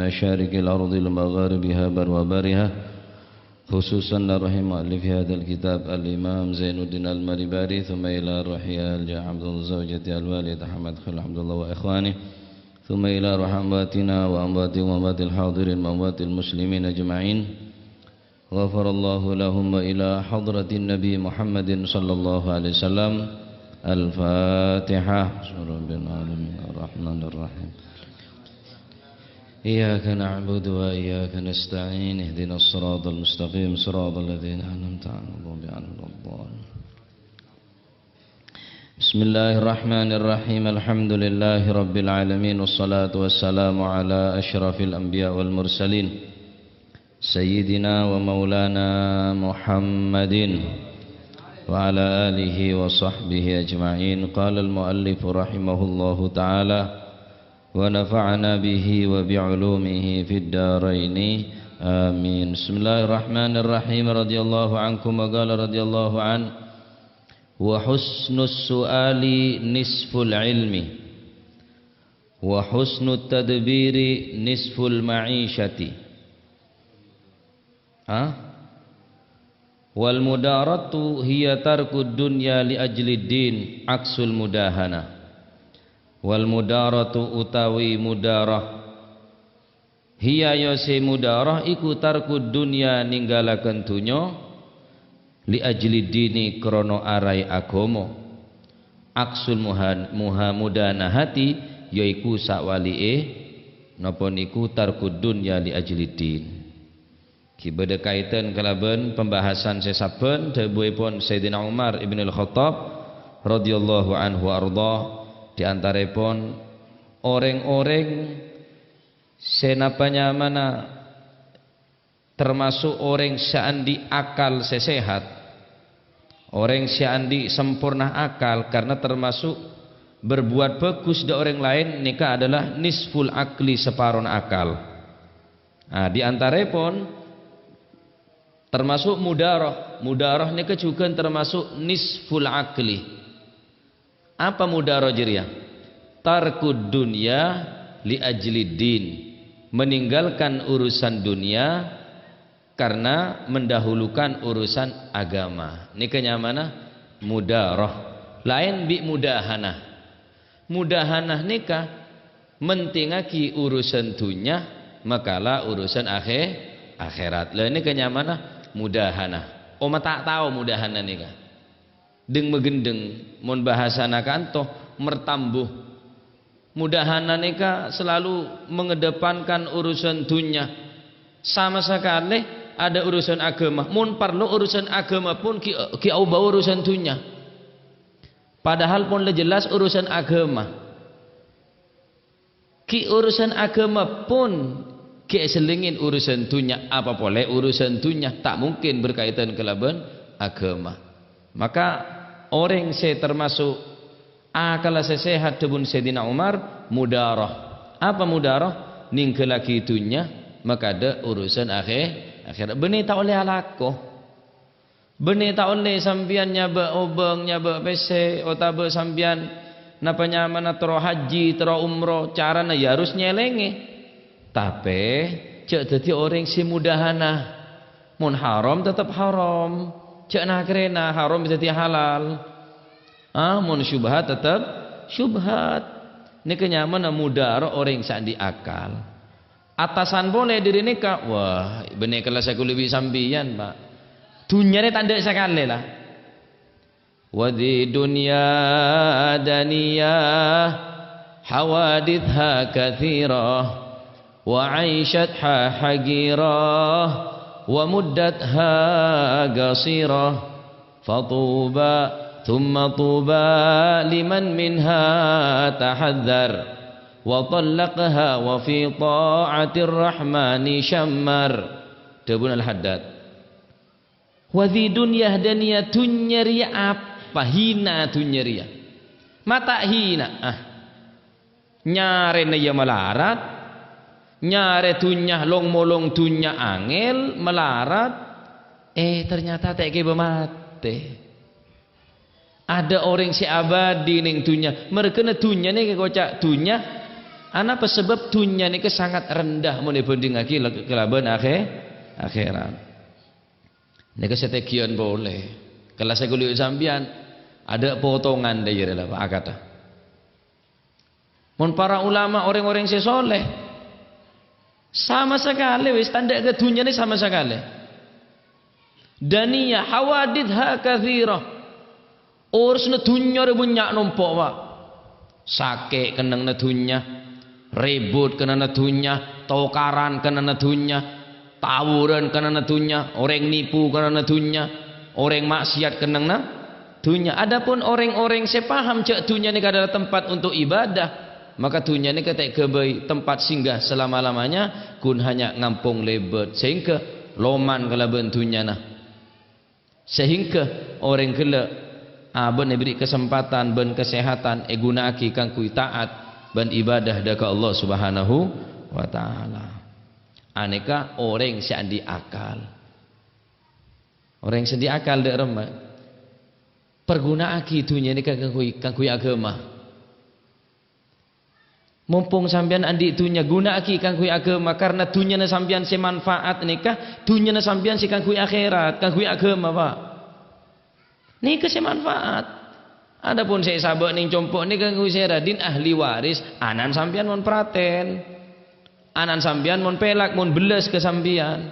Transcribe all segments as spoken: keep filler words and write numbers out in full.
مشارق الأرض لمغاربها برها وبحرها، خصوصا إلى روح مؤلف هذا الكتاب الإمام زين الدين المريباري، ثم إلى روح آل حضرة زوجته الوالد أحمد خليل عبد الله وإخوانه، ثم إلى روح أمواتنا وأمواتهم وأموات الحاضرين وأموات المسلمين أجمعين. غفر الله لهم وإلى حضرة النبي محمد صلى الله عليه وسلم. الفاتحة. بسم الله الرحمن الرحيم. إياك نعبد وإياك نستعين. اهدنا الصراط المستقيم. صراط الذين أنعمت عليهم غير المغضوب عليهم ولا الضالين. بسم الله الرحمن الرحيم. الحمد لله رب العالمين. والصلاة والسلام على أشرف الأنبياء والمرسلين. سيدنا ومولانا محمد وعلى آله وصحبه أجمعين. قال المؤلف رحمه الله تعالى: ونفعنا به وبعلومه في الدارين. آمين. بسم الله الرحمن الرحيم. رضي الله عنكم. وقال رضي الله عنه: وحسن السؤال نصف العلم، وحسن التدبير نصف المعيشة. ها؟ والمداراة هي ترك الدنيا لأجل الدين، عكس المداهنة. والمداراة utawi mudarah, hiya ya se mudarah iku tarkud dunya, ninggalaken dunyo, li ajli dini, krana arae agama. Aksul muhan-, muha-, mudanahati, yaiku sawali'e, napa niku tarkud dunya li ajli din. Ki badha kaiten kalaban pembahasan se sabbhân, dhawuhipun Sayyidina Umar ibn al-Khattab radhiyallahu anhu arda, di antarepon oreng-oreng se napa nyamana termasuk oreng se andi' akal se sehat, oreng se andi' samporna akal, karna termasuk berbuat bagus dha' oreng laen neka adalah nisful akli, separona akal. Nah, di antarepon termasuk mudaroh. Mudaroh neka jugan termasuk nisful akli. Apa mudaroh jareya? Tarkud dunya li ajli din. Meninggalkan urusan dunia karena mendahulukan urusan agama. Neka nyamana mudaroh. Laen bi' mudahanah. Mudahanah neka mentingagi urusan dunya, makala urusan ahe-, akhirat. Lah, neka nyamana mudahanah. Oma ta' tao mudahanah neka. Deng-magendeng, mon bahasana kanto, mertambuh. Mudahanah neka selalu mengedepankan urusan dunya. Sama sekali ada urusan agama. Mon parlo urusan agama pun ki, ki aoba urusan dunya. Padahal pon la jelas urusan agama. Ki urusan agama pon ki esellengen urusan dunya, apa pole urusan dunya ta' mungkin berkaitan kalaban agama. Maka oreng se termasuk akalla se sehat, dhawuhun Sayyidina Umar, mudaroh. Apa mudaroh? Ninggallagi dunya, makada urusan ahe-, akhirat. Benne ta' olle alako. Benne ta' olle sampeyan nyaba' obang, nyaba' pesse, otaba sampeyan napa nyamana terro haji, terro umroh, carana ya harus nyelenge. Tape, ja' daddi oreng se mudahanah. Mon haram tetep haram, ja' nakrena, haram daddi halal. Ah, mon syubhat tetep syubhat. Neka nyamana mudaroh oreng se andi' akal. Atasan pole dhiri neka, wah, benne kella se kulli bi' sampeyan, Pak. Dunya re tandha sakale la. Wa dhi dunya daniyah, hawadithha katsirah, wa aishatha haqirah, wa muddatha qasirah. Fatuba, thumma tuba liman minha tahadzar, wa tallaqaha wa fi ta'atir rahmani syammar. Dhawuhun Al-Haddad. Wa dhi dunya daniyah, dunya riya apa? Hina dunya riya. Mata hina, ah. Nyarena ya malarat, nyare dunya long-molong dunya angel, malarat, eh, ternyata te' keba mate. Ada oreng se abadi neng dunya, mergana dunya neke koca' dunya, Anapa sebab? Dhunnya nèka sangat rendah mon èbhândhingngaghi la-, kalabân akhè-, akhèrat. Nèka satèghiyân polè. Kellas kaulâ bi' sampèyan, adâ' potongan dhâjârâ la, Pak, akadhâ. Mon para ulama, orèng-orèng sè soleh, sama sakalè wis ta' endâ' ka dhunnya nè sama sakalè. Daniya hawaditha katsirah. Urusanna dhunnya rè bânnya' nompo', Pak. Sakè' kennengnganna dhunnya, ribut kennengnganna dhunnya, tokaran kennengnganna dhunnya, tawuran kennengnganna dhunnya, orèng nipu kennengnganna dhunnya, orèng maksiat kennengnganna dhunnya. Adapun orèng-orèng sè paham jâ' dhunnya nèka adalah tempat untuk ibadah, maka dhunnya nèka ta' èghâbây tempat singgah selama-lamanya, ghun hanya ngampong lèbât, sehingga loman kalabân dhunnyana. Sehingga orèng ghellâ' abâ'na èberri' kasempadhân bân kasehadhân èghuna'aghi kaangghuy ta'at bân ibadah dâ' ka Allah Subhanahu wa Ta'ala. Anèka orèng sè andi' akal. Orèng sè andi' akal dâ' remma, perguna'aghi dhunnya nèka kaangghuy, kaangghuy aghâma. Mompong sampèyan andi' dhunnya, ghuna'aghi kaangghuy aghâma, karna dhunnyana sampèyan sè manfaat nèka, dhunnyana sampèyan sè kaangghuy akhèrat, kaangghuy aghâma, Pak. Nèka sè manfaat. Adapun sè èsabâ' neng compo' nèka kaangghuy sèra, dhin ahli waris, ana'na sampèyan mon pratèn. Ana'na sampèyan mon pèlak, mon bellas ka sampèyan.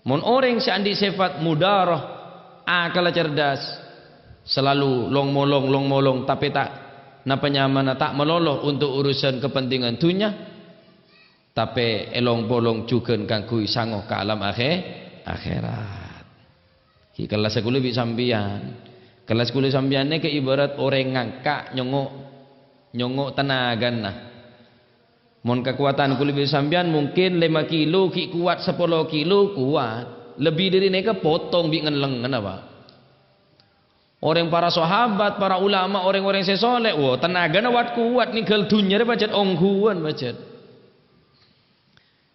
Mon orèng sè andi' sèfat mudarah, akalla cerdas, salalu long-molong, long-molong, tapè ta' napa nyamana ta' malolo untuk urusan kapentingan dhunnya, tapè èlong-polong jhughân kaangghuy sango ka alam akhè-, akhèrat. Ghi' kellas kaulâ bi' sampèyan. Kellas kaulâ sampèyan nèka ibarat orèng ngangka' nyongngo', nyongngo' tenagana. Mon kakowadhân kaulâ bi' sampèyan mungkin lèma kilo, ghi' kowat sapolo kilo, kowat. Lebbi dhâri nèka potong bi' ngellengngana, Pak. Orèng para sahabat, para ulama, orèng-orèng sè soleh, wo, tenagana wat-kowat, nèngghâl dhunnya rè pajhât ongghuwân, pajhât.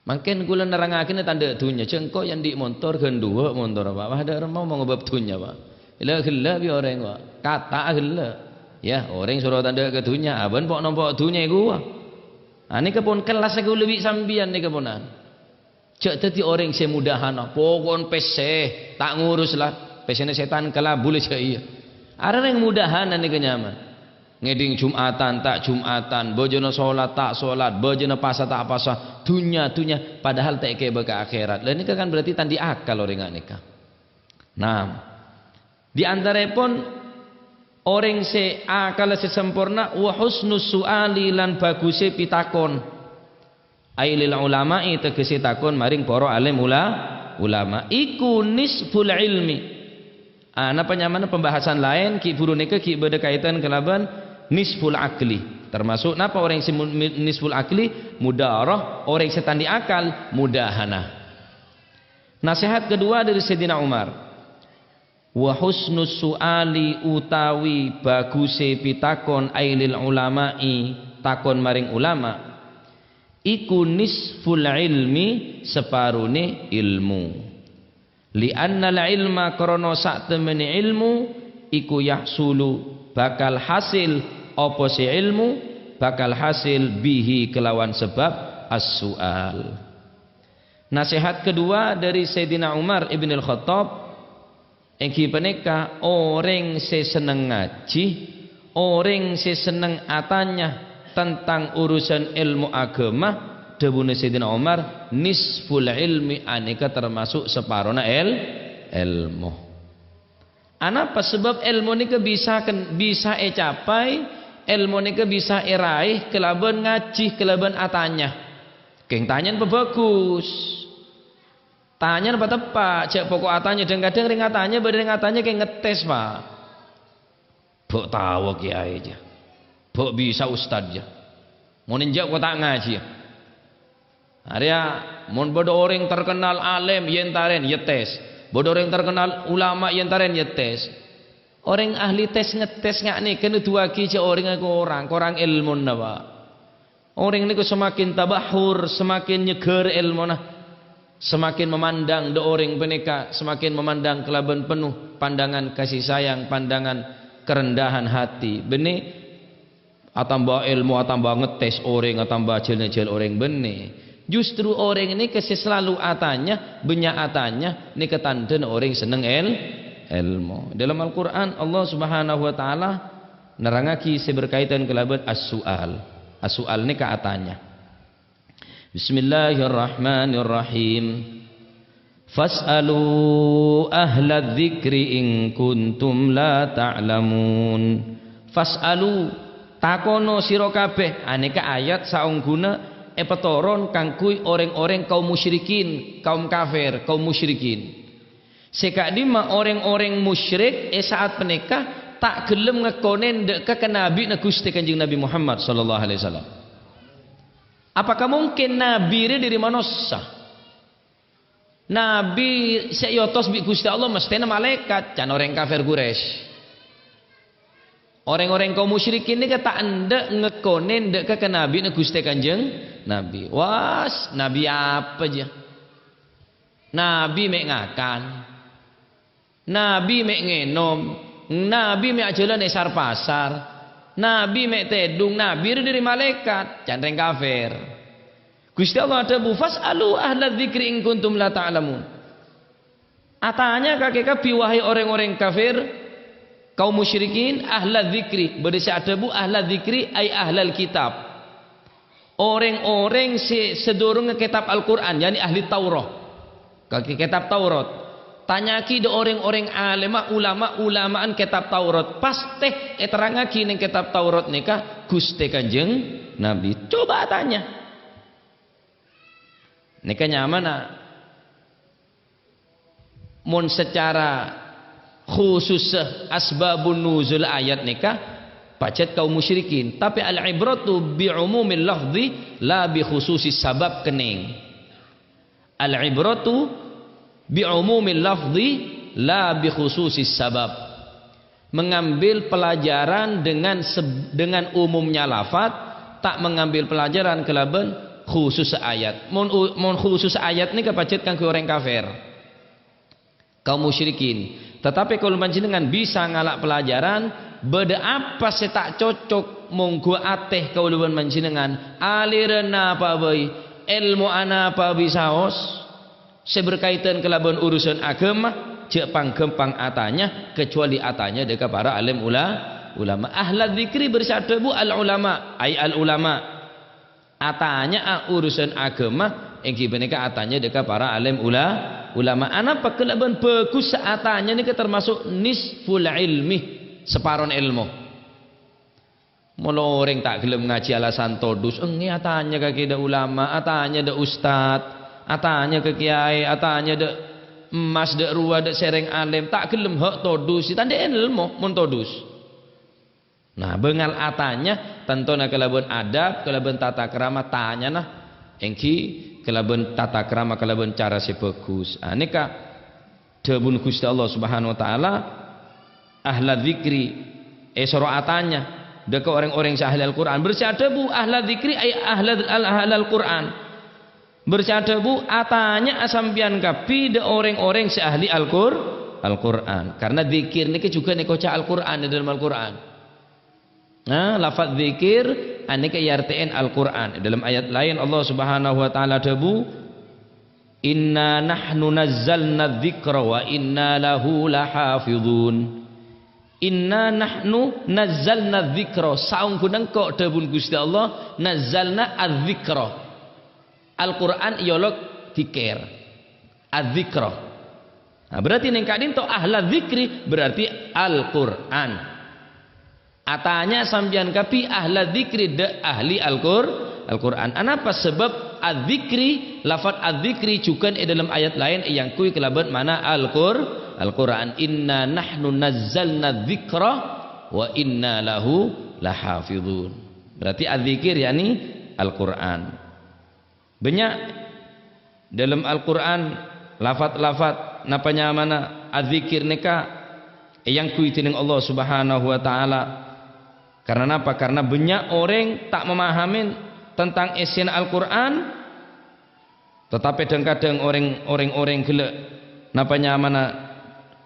Mangkèn kaulâ nerrangngaghinna tandhâ dhunnya, jhâ' engko' yâ andi' montor, ghân duwâ' montor, Pak. Wah, dâ' remma mon ngobâb dhunnya, Pak. Ghellâ'-ghellâ' bi' orèng, Pak. Kata'a ghellâ'. Yâ, orèng soro tandhâ ka dhunnya, abâ'na po' nompo' dhunnya ghuwa. Anèka pon kellas kaulâ bi' sampèyan nèka ponan. Jhâ' dhâddhi orèng sè mudahana, poko'en pèssè, ta' ngurus la, pèssèna sètan kalabulâ jhâ' iyâ. Arèya orèng mudahana nèka nyaman. Ngèdhing Jum'atan, ta' Jum'atan, bâjâna solat, ta' solat, bâjâna pasa, ta' pasa, dhunnya, dhunnya, padahal ta' èkèbâ ka akhèrat. La nèka kan berarti ta' andi' akal orèng nèka. Nah, di antaraèpon orèng sè akalla sè samporna, wa husnus su'ali, lan bhâghussè pitakon. Ai lil ulama'i, tegesè takon marèng para alim ula-, ulama. Iku nisful ilmi. Ah, napa nyamana pembahasan laèn, ghi' bhuru nèka ghi' bâdâ kaètan kalabân nisful aqli. Termasuk napa orèng sè mu-, mi-, nisful aqli, mudarah, orèng sè ta' andi' akal, mudahana. Nasèhat kedua dari Sayyidina Umar. Wa husnus su'ali, utawi bhâghussè pitakon, ai lil ulama'i, takon marèng ulama, iku nisful ilmi, saparonè ilmu. Li annal ilma, krana satemmenè ilmu, iku yahsulu, bakal hasil, apa sè ilmu, bakal hasil bihi, kelawan sebab as-su'al. Nasèhat kedua dari Sayyidina Umar ibn al-Khattab, èngghi panèka orèng sè senneng ngajhi, orèng sè senneng atanya tentang urusan èlmo aghâma, dhâbuna Sayyidina Umar, "Nisful ilmi," anèka termasuk saparona èl-, èlmo. Anapa? Sabâb èlmo nèka bisa ken-, bisa ècapai, èlmo nèka bisa èraè kalabân ngajhi, kalabân atanya. Kèng tanyana pabhâghus. Tanyana pateppa', jhâ' poko' atanya, dhâng-kadhâng rèng atanya bâdâ rèng atanya kèng ngetes, Pak. Bâ' taowa kèyaè, jâ. Bâ' bisa ustad, jâ. Mon enjâ' ko ta' ngajhi, yâ. Arèya, mon bâdâ orèng terkenal alim, yèn tarèn, yâ tes. Bâdâ orèng terkenal ulama, yèn tarèn, yâ tes. Orèng ahli tes ngetes nga' nèka noduwâghi jâ' orèngnga korang, korang èlmona, Pak. Orèng nèko semakin tabahhur, semakin nyegghâr èlmona, semakin memandang dâ' orèng panèka, semakin memandang kalabân penuh pandangan kasih sayang, pandangan kerendahan hati. Bânnè, Atamba èlmo, atamba ngetes orèng, atamba jhâl-ngajhâl orèng, bânnè. Justru orèng nèka sè salalu atanya, bânnya' atanya, nèka tandhâna orèng senneng èl-, èlmo. Dalam Al-Qur'an, Allah Subhanahu wa Ta'ala nerrangaghi sè berkaitan kalabân as-su'al. As-su'al nèka atanya. Bismillahirrahmanirrahim. "Fas'alu ahla dzikri in kuntum la ta'lamun." "Fas'alu," takono sira kabeh. Anèka ayat saongghuna èpatoron kaangghuy orèng-orèng kaum musyrikin, kaum kafir, kaum musyrikin. Sè ka'dimma orèng-orèng musyrik è sa'at panèka ta' ghellem ngakonè endâ' ka, ka nabbhina Ghustè Kanjeng Nabi Muhammad sallallahu alaihi wasallam. Apakah mungkin nabbhi rè dhâri manossa? Nabbhi sè èotos bi' Ghustè Allah mesthèna malaèkat, can orèng kafir Quraisy. Orèng-orèng kaum musyrikin nèka ta' endâ' ngakonè endâ' ka, ka nabbhina Ghustè Kanjeng Nabi. Was, nabbhi apa jâ? Nabbhi mè' ngakan. Nabbhi mè' ngènom, nabbhi mè' ajhâlân è sar-pasar, nabbhi mè' tèdung, nabbhi rè dhâri malaèkat, can rèng kafir. Ghustè Allah adhâbu, "Fas'alu ahla dzikri in kuntum la ta'lamun." Atanya kakè kabbhi, wahai orèng-orèng kafir, kaum musyrikin, ahla dzikri. Bâdâ sè adhâbu, "Ahla dzikri," ai ahlal kitab. Orèng-orèng sè sadhurungnga kètab Al-Qur'an, ya'ni ahli Taurat. Ka-, kètab Taurat. Tanya'aghi dâ' orèng-orèng alèmma, ulama-, ulama'an kètab Taurat. Pastè èterrangaghi neng kètab Taurat nèka Ghustè Kanjeng Nabi. Coba atanya. Nèka nyamana Mon secara khusus asbabun nuzul ayat nèka pajhât kaum musyrikin, tapè al-ibratu bi umumil lafzi la bi khususis sabab kennèng. Al-ibratu bi umumil lafzi la bi khususis sabab. Mengambil pelajaran dengan seb-, dengan umumnya lafat, ta' mengambil pelajaran kalabân khusus ayat. Mon u-, mon khusus ayat nèka pajhât kaangghuy orèng kafir, kaum musyrikin. Tatapè kaulâ panjhennengngan bisa ngala' pelajaran, bâdâ apa sè ta' cocok, mongghu atè kaulâ bân panjhennengngan, aliran napa bhâi, èlmo anapa bhâi saos. Sè berkaitan kalabân urusan agama, jhâ' pang-ghâmpang atanya, kecuali atanya dâ' ka para alim ula-, ulama. Ahla dzikri bâri' sè adhâbu al-ulama, ai al-ulama. Atanya'a urusan agama, èngghi panèka atanya dâ' ka para alim ula-, ulama. Anapa kalabân bhâghus atanya nèka termasuk nisful ilmi, saparona èlmo. Molo orèng ta' ghellem ngajhi alasan todus, enggi atanya ka kèya dâ' ulama, atanya dâ' ustad, atanya ka kèyaè, atanya dâ' emmas, dâ' rowa, dâ' sèrèng alim, ta' ghellem ha' todus, ta' andi' èlmo mon todus. Nah, bângal atanya, tantona kalabân adab, kalabân tata krama, tanyana, èngghi kalabân tata krama, kalabân cara sè bhâghus. Ah, nèka dhâbuna Ghustè Allah Subhanahu wa Ta'ala, "Ahla dzikri," èsoro atanya dâ' ka orèng-orèng sè ahli Al-Qur'an. Bâri' sè adhâbu, "Ahla dzikri," ai ahla, al-, ahlal Qur'an. Bâri' sè adhâbu, "Atanya'a sampèyan kabbhi dâ' orèng-orèng sè ahli Al-Qur-, Al-Qur'an." Karna dzikir nèka jhughân èkoca' Al-Qur'an, è dâlem Al-Qur'an. Nah, lafaz dzikir anèka èartè'è Al-Qur'an. È dâlem ayat laèn Allah Subhanahu wa Ta'ala dhâbu, "Inna nahnu nazzalna dzikra wa inna lahu lahafizun." "Inna nahnu nazzalna dzikra," saongghuna engko' dhâbuna Ghustè Allah, "nazzalna adz-dzikra." Al-Qur'an èolok dzikir. Adz-dzikra. Nah, berarti nèng ka'dinto ahla dzikri berarti Al-Qur'an. Atanya sampèyan kabbhi ahla dzikri dâ' ahli Al-Qur-, Al-Qur'an. Anapa? Sabâb adz-dzikri, lafaz adz-dzikri jhughân è dâlem ayat laèn èangghuy kalabân ma'na Al-Qur-, Al-Qur'an. "Inna nahnu nazzalna dzikra wa inna lahu lahafizun." Berarti adz-dzikir yakni Al-Qur'an. Bânnya' dâlem Al-Qur'an lafat-lafat napa nyamana adzikir nèka èangghuy dhinèng Allah Subhanahu wa Ta'ala. Karna napa? Karna bânnya' orèng ta' mamahamin tentang èssèna Al-Qur'an, tatapè dhâng-kadhâng orèng, orèng-orèng ghellâ' napa nyamana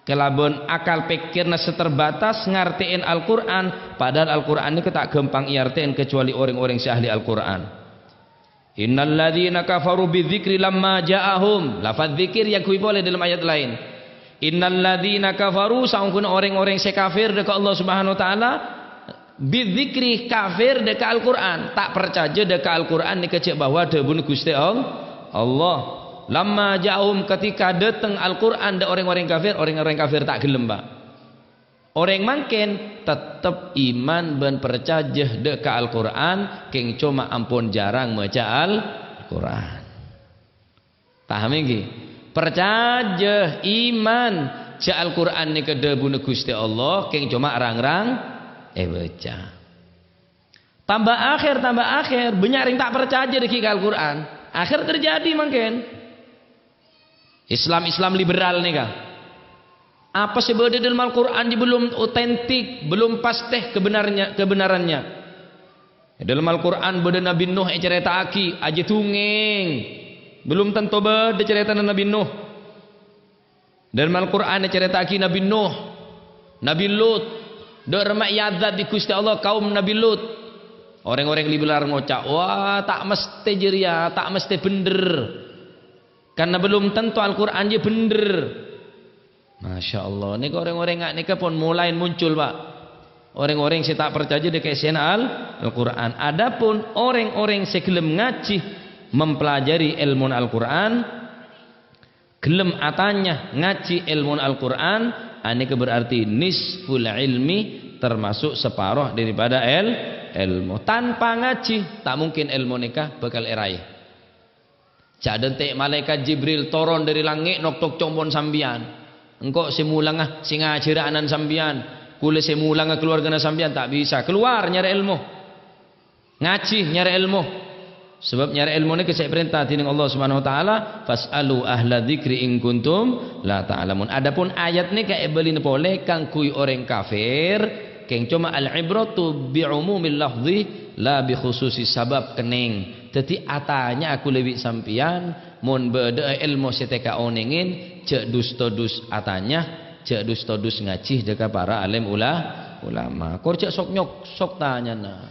kalabân akal pèkkèrra sè terbatas ngartè'è Al-Qur'an, padahal Al-Qur'an nèka ta' ghâmpang èartè'è kacobâli orèng-orèng sè ahli Al-Qur'an. "Innal ladzina kafaru bidzikri lamma ja'ahum." Lafaz dzikir èangghuy polè dâlem ayat laèn. "Innal ladzina kafaru," saongghuna orèng-orèng sè kafir dâ' ka Allah Subhanahu wa Ta'ala, "bidzikri," kafir dâ' ka Al-Qur'an, ta' parcajâ dâ' ka Al-Qur'an nèka jhâ' bahwa dhâbuna Ghustè All-, Allah. "Lamma ja'ahum," ketika dâteng Al-Qur'an dâ' orèng-orèng kafir, orèng-orèng kafir ta' ghellem, Pak. Orèng mangkèn tettep iman bân parcajâ dâ' ka Al-Qur'an, kèng coma ampon jhârâng maca Al-Qur'an. Paham ènggi? Parcajâ, iman, jhâ' Al-Qur'an nèka dhâbuna Ghustè Allah, kèng coma rang-rang èbâca. Tamba akhèr, tamba akhèr, bânnya' rèng ta' parcajâ dhâggi' ka Al-Qur'an. Akhèr terjadi mangkèn. Islam-Islam liberal nèka. Apa sè bâdâ dâlem Al-Qur'an jiyâ belum otentik, belum pastè kebenarnya-, kebenarannya. È dâlem Al-Qur'an bâdâ Nabbhi Nuh ècarèta'aghi, ajâ dungèng. Belum tanto bâdâ carètana Nabbhi Nuh. Dâlem Al-Qur'an ècarèta'aghi Nabbhi Nuh, Nabbhi Lut. Dâ' remma èadzab bi' Ghustè Allah kaum Nabbhi Lut. Orèng-orèng liberal ngoca', "Wah, ta' mastè jârèya, ta' mastè bhendher." Karena belum tentu Al-Qur'an jiyâ bhendher. Masya Allah, nèka orèng-orèng nga-, nèka pon molaè muncul, Pak. Orèng-orèng sè ta' parcajâ dâ' ka èssèna Al-, Al-Qur'an. Adapun orèng-orèng sè ghellem ngajhi, mempelajari èlmona Al-Qur'an, ghellem atanya ngajhi èlmona Al-Qur'an, anèka berarti nisful ilmi, termasuk separoh daripada èl-, èlmo. Tanpa ngajhi, ta' mungkin èlmo nèka bhâkal èraè. Jhâ' dântè' malaèkat Jibril toron dâri langngè' noktok compo'na sampèyan. Engko' sè molangnga sè ngajhârâ ana'na sampèyan, kaulâ sè molangnga kalowargana sampèyan, ta' bisa. Kalowar nyarè èlmo. Ngajhi nyarè èlmo. Sabâb nyarè èlmo nèka sè èparènta dhinèng Allah Subhanahu wa Ta'ala, "Fas'alu ahla dzikri in kuntum la ta'lamun." Adapun ayat nèka èbâlina polè kaangghuy orèng kafir, kèng coma al-ibratu bi umumil lafdzi la bi khususis sabab, kennèng. Dhâddhi, atanya'a kaulâ bi' sampèyan, mon bâdâ'â èlmo sè tèka onèngè, jhâ' dus-todus atanya, jhâ' dus-todus ngajhi dâ' ka para alim ula-, ulama. Kor jhâ' sok-nyoksok tanyana.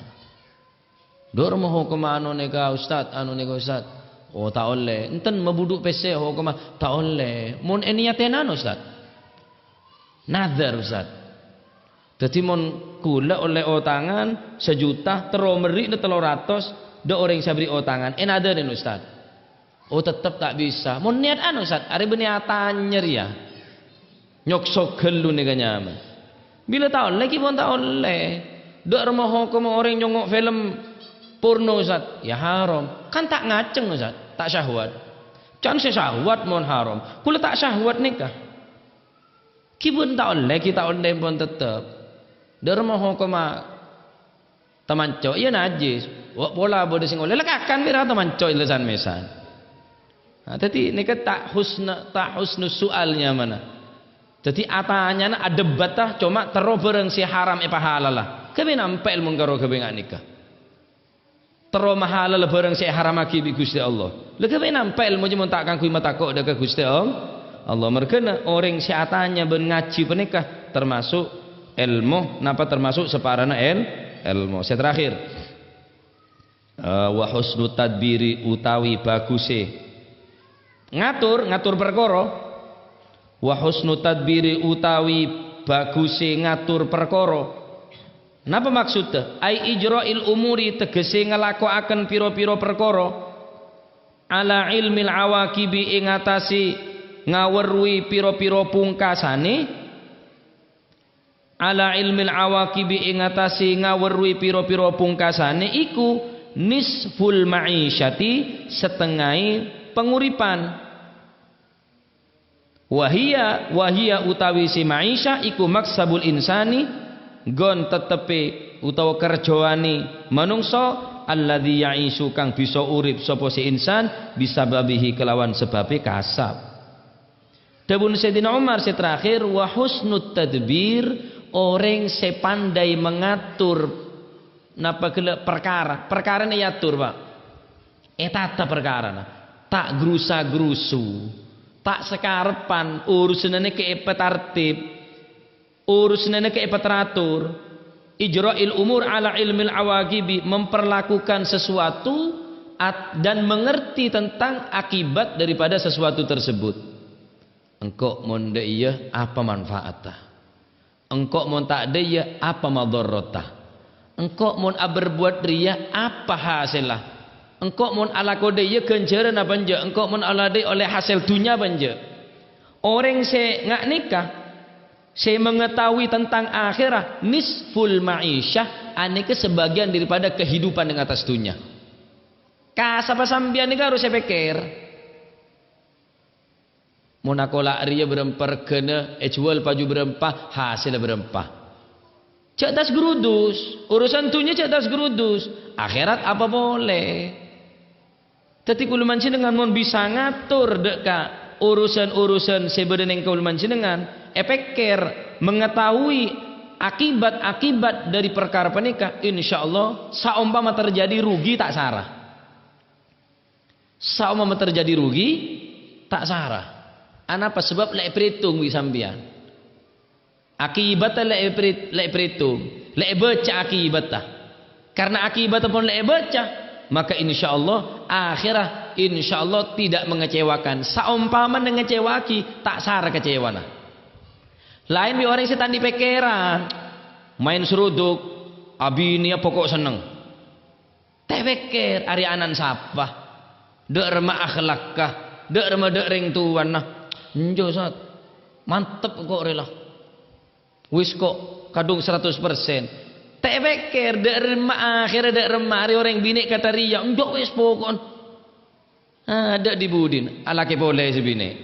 "Dor ma hokomma anu nèka, Ustad, anu nèka, Ustad?" "Oh, ta' ollè." "Enten mabudhu' pèssè hokomma?" "Ta' ollè." "Mon ènèyatè nano, Ustad?" "Nadhar, Ustad." Dhâddhi, mon kaulâ ollè otangan sajuta, terro merri'na tello ratos, dâ' orèng sè aberri' otangan, ènadhârin, Ustad? Oh, tettep ta' bisa. Mon niyat anu, Ustad, arè bânnè atanya rèya. Nyoksok ghâllu nèka nyamana. Bilâ ta' ollè, ghi' pon ta' ollè. Dâ' remma hokomma orèng nyongngo' film porno, Ustad? Ya haram. Kan ta' ngaceng, Ustad. Ta' syahwat. Can sè syahwat mon haram. Kaulâ ta' syahwat nèka. Ghi' pon ta' ollè, ghi' ta' ollè pon tettep. Dâ' remma hokomma tamanco', iyâ najis. Wa' pola bâdâ sè ngollè, la kakan pèra tamanco' illesan mèsan. Nah, dhâddhi nèka ta' husna-, ta' husnus su'al nyamana. Dhâddhi atanyana, adebbata, coma terro bhârâng sè haram èpahalala. Ghâbây nampa èlmo karo ghâbây nga' nèka. Terro mahalala bhârâng sè èharammaghi bi' Ghustè Allah. La ghâbây nampa èlmo jiyâ mon ta' kaangghuy matako' dâ' ka Ghustè All-, Allah. Marghâna orèng sè atanya bân ngajhi panèka tamaso' èlmo, napa tamaso' saparana èl-, èlmo. Sè terakhir, eh, wa husnu tadbiri utawi bhâghusè ngator, ngator parkara. Wa husnu tadbiri utawi bhâghusè ngator parkara. Napa maksodda? Ai ijra'il umuri, tegesè ngalako'aken pira-pira parkara. Ala ilmil awaqibi, ing atase ngawerruhi pira-pira pungkasane. Ala ilmil awaqibi, ing atase ngawerruhi pira-pira pungkasane iku nisful ma'isyati, setengahe panguripan. Wahiya, wahiya utawi si ma'isyah iku maksabul insani, nggon tettepe utawa kerjoane manungsa, alladzi ya'isyu, kang bisa urip sapa si insan, bisababihi, kelawan sebabe kasab. Dhabuna Sayyidina Umar se terakhir, "Wa husnut tadbir," oreng se pandai mengatur, napa gella' perkara. Perkarane eatur, Pak. Etata perkarana. Ta' grusa-grusu. Ta' sakarepan, urusanna nèka èpatartib, urusanna nèka èpateratur. Ijra'il umur ala ilmil awaqibi, memperlakukan sesuatu at-, dan mengerti tentang akibat daripada sesuatu tersebut. Engko' mon dha' iyâ, apa manfaatta? Engko' mon ta' dha' iyâ, apa madharratta? Engko' mon aberbuat rèya, apa hasèlla? Engko' mon alako dha' iyâ, ghânjhârân apa enjâ'? Engko' mon alako dha' iyâ, ollè hasèl dhunnya apa enjâ'? Orèng sè nga' nèka, sè mengetahui tentang akhirat, nisful ma'isyah, anèka sebagian daripada kehidupan neng attas dhunnya. Ka sapa sampèyan nèka harus èpèkkèr. Mon akola' rèya bârâmpa règhâna, èjhuwâl paju bârâmpa, hasèlla bârâmpa. Jhâ' tas-grudus, urusan dhunnya jhâ' tas-grudus, akhèrat apa polè. Dhâddhi kaulâ panjhennengngan mon bisa ngator dha' ka urusan-urusan sè bâdâ neng kaulâ panjhennengngan, èpèkkèr, mengetahui akibat-akibat dâri parkara panèka, insyaallah saompama terjadi rugi ta' sara. Saompama terjadi rugi, ta' sara. Anapa? Sabâb la èparètong bi' sampèyan. Akibatta la èparè-, la èparètong, la èbâca akibatta. Karena akibatta pon la èbâca, maka insyaallah akhèrat insyaallah tidak mengecewakan. Saompama ngecewa'aghi, ta' sara kecewana. Laèn bi' orèng sè ta' andi' pèkkèran, maèn sruduk, abinèya pokok senneng. Ta' pèkkèr arèya ana'na sapa, dâ' remma akhlakka, dâ' remma dâ' rèng towana. Enjâ', Sat. Mantep ko' rèya la. Wis ko' kadhung saratos persen. Ta' pèkkèr dâ' remma akhèrra dâ' remma arèya orèng binè' kata rèya. Enjâ' wis poko'en. Ah, dâ' di-budina, alakè polè sè binè'.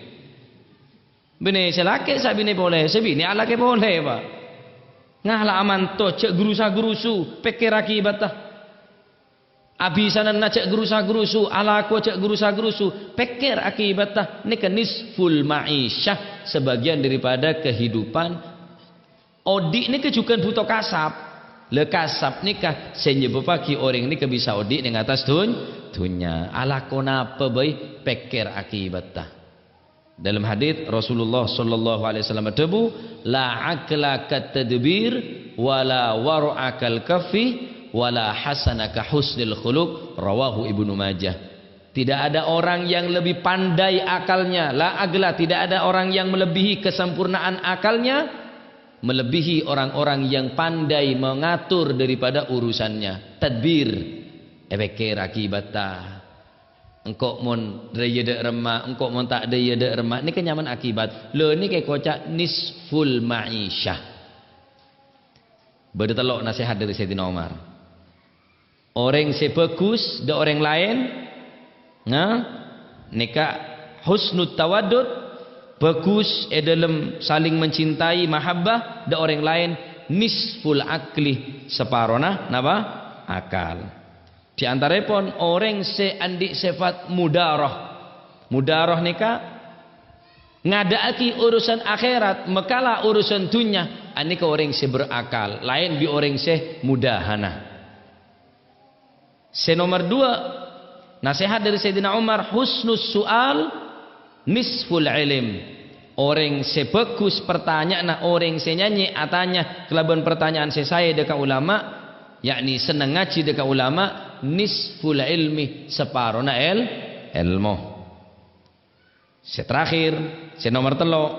Binè' sè lakè, sè binè' polè, sè binè' alakè polè, Pa'. Ngala' amanto, jhâ' grusa-grusu, pèkkèr akibatta. Abhisananna jhâ' grusa-grusu, alako jhâ' grusa-grusu, pèkkèr akibatta. Nèka nisful ma'isyah, sebagian daripada kehidupan. Odi' nèka jhughân bhuto kasab. La kasab nèka sè nyebâbbhâghi orèng nèka bisa odi' neng attas dhun-, dhunnya. Alako napa bhâi, pèkkèr akibatta. Dalam hadits Rasulullah sallallahu alaihi wasallam adhâbu, "La aqla kat tadbir, wa la wara'a kal kaffi, wa la hasana ka husnil khuluq." Rawahu Ibnu Majah. Tidak ada orang yang lebih pandai akalnya, la aqla, tidak ada orang yang melebihi kesempurnaan akalnya, melebihi orang-orang yang pandai mengatur daripada urusannya. Tadbir, èpèkkèr akibatta. Engko' mon dâ' iyâ dâ' remma, engko' mon ta' dâ' iyâ dâ' remma, nèka nyamana akibat. Lho, nèka èkoca' nisful ma'isyah. Bâdâ tello' nasèhat dâri Sayyidina Umar. Orèng sè bhâghus dâ' orèng laèn, nah, nèka husnut tawaddud, bhâghus è dâlem saling mencintai, mahabbah, dâ' orèng laèn, nisful aqli, saparona napa? Akal. Di antarèpon orèng sè andi' sèfat mudarah. Mudarah nèka ngadâ'âghi urusan akhèrat, mèkala urusan dhunnya, anèka orèng sè berakal, laèn bi' orèng sè mudahanah. Sè nomer duwâ', nasèhat dâri Sayyidina Umar, "Husnus su'al nisful ilm." Orèng sè bhâghus partanya'anna, orèng sè nyanyè atanya kalabân partanya'an sè saè dâ' ka ulama, yakni senneng ngajhi dâ' ka ulama, nisful ilmi, saparona èl-, èlmo. Sè terakhir, sè nomer tello',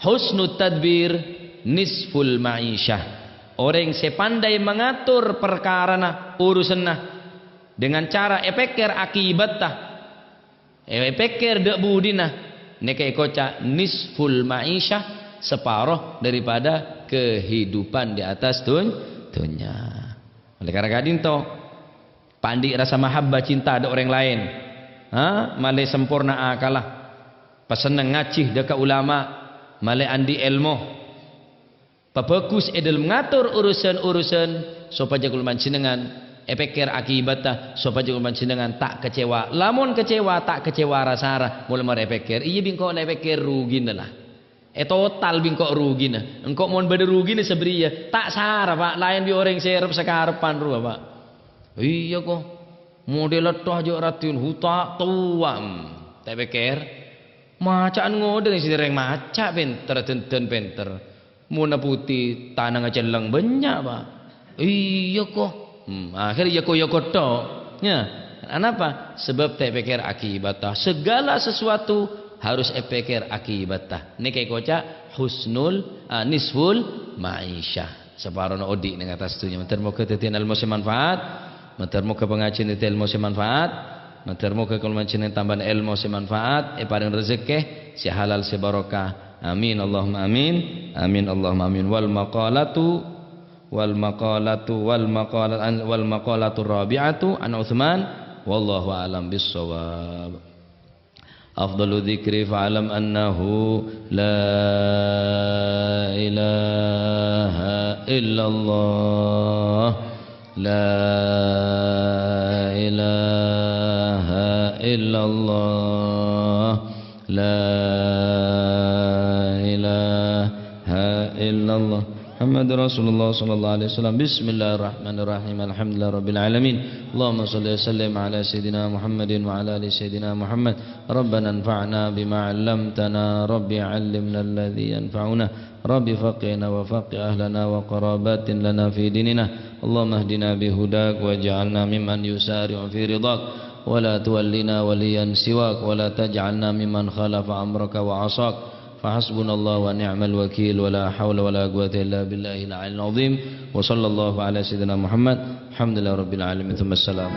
husnut tadbir nisful ma'isyah. Orèng sè pandai mangator parkarana, urusanna, dengan cara èpèkkèr akibatta, èpèkkèr dâ' budina, nèka èkoca' nisful ma'isyah, saparo daripada kehidupan di atas dun-, dunya. Oleh karena ka'dinto, Pandi' rasa mahabbah cinta dâ' orèng laèn. Ha? Malè samporna akalla. Pasenneng ngajhi dâ' ka ulama. Malè andi' èlmo. Pabhâghus è dâlem ngator urusan-urusan sopajâ kaulâ panjhennengngan èpèkkèr akibatta, sopajâ kaulâ panjhennengngan ta' kecewa. Lamon kecewa, ta' kecewa ra-sara. Molaè marè èpèkkèr, iyâ bi' engko' la èpèkkèr rugina la. È total bi' engko' rugina. Engko' mon bâdâ rugina sabâriyâ, ta' sara, Pa', laèn bi' orèng sè arep sakarepan rowa, Pa'. Iyâ, ko. Model tho ajâ' raddhin huta' towa. Hmm. Ta' pèkkèr. Maca'an ngodâ sè rèng maca' pènter, dândân pènter. Monna putè, tanangnga celleng bânnya', Pak. Iyâ, ko. Hmm, akhèr iyâ ko, iyâ ko tho'. Ya. Anapa? Sebab ta' èpèkkèr akibatta. Segala sesuatu harus èpèkkèr akibatta. Nèka èkoca' husnul, ah, nisful ma'isyah. Saparona odi' neng attas dhunnya. Mandhâr moghâ dhâddhiyân èlmo sè manfaat. Mandhâr moghâ pangajiyân dhâddhi èlmo sè manfaat. Mandhâr moghâ kaulâ panjhennengngan tambâna èlmo sè manfaat, èparèng rejekkè sè halal sè barokah. Amin, Allahumma amin. Amin, Allahumma amin. Wal maqalatu, wal maqalatu, wal maqalat-, wal maqalatu rabi'atu an Utsman. Wallahu a'lam bissawab. Afdalu dzikri fa'lam annahu la ilaha illallah. La ilaha illallah. La ilaha illallah. Muhammadur Rasulullah sallallahu alaihi wasallam. Bismillahirrahmanirrahim. Alhamdulillahirabbil alamin. Allahumma shalli wa sallim ala sayyidina Muhammadin wa ala ali sayyidina Muhammad. Rabbana anfa'na bima 'allamtana. Rabbi 'allimna alladzi yanfa'una. Rabbi faqqihna wa faqqih ahlana wa qarabatin lana fi dinina. Allahumma ihdina bi hudak waj'alna mimman yusari'u fi ridhak. Wa la tuwallina waliyan siwak. Wa la taj'alna mimman khalafa amraka wa 'asak. Fa hasbunallahu wa ni'mal wakil. Wa la haula wa la quwwata illa billahil 'aliyyil 'azhim. Wa sallallahu ala sayyidina Muhammad. Alhamdulillahi rabbil 'alamin. Tsumma salam.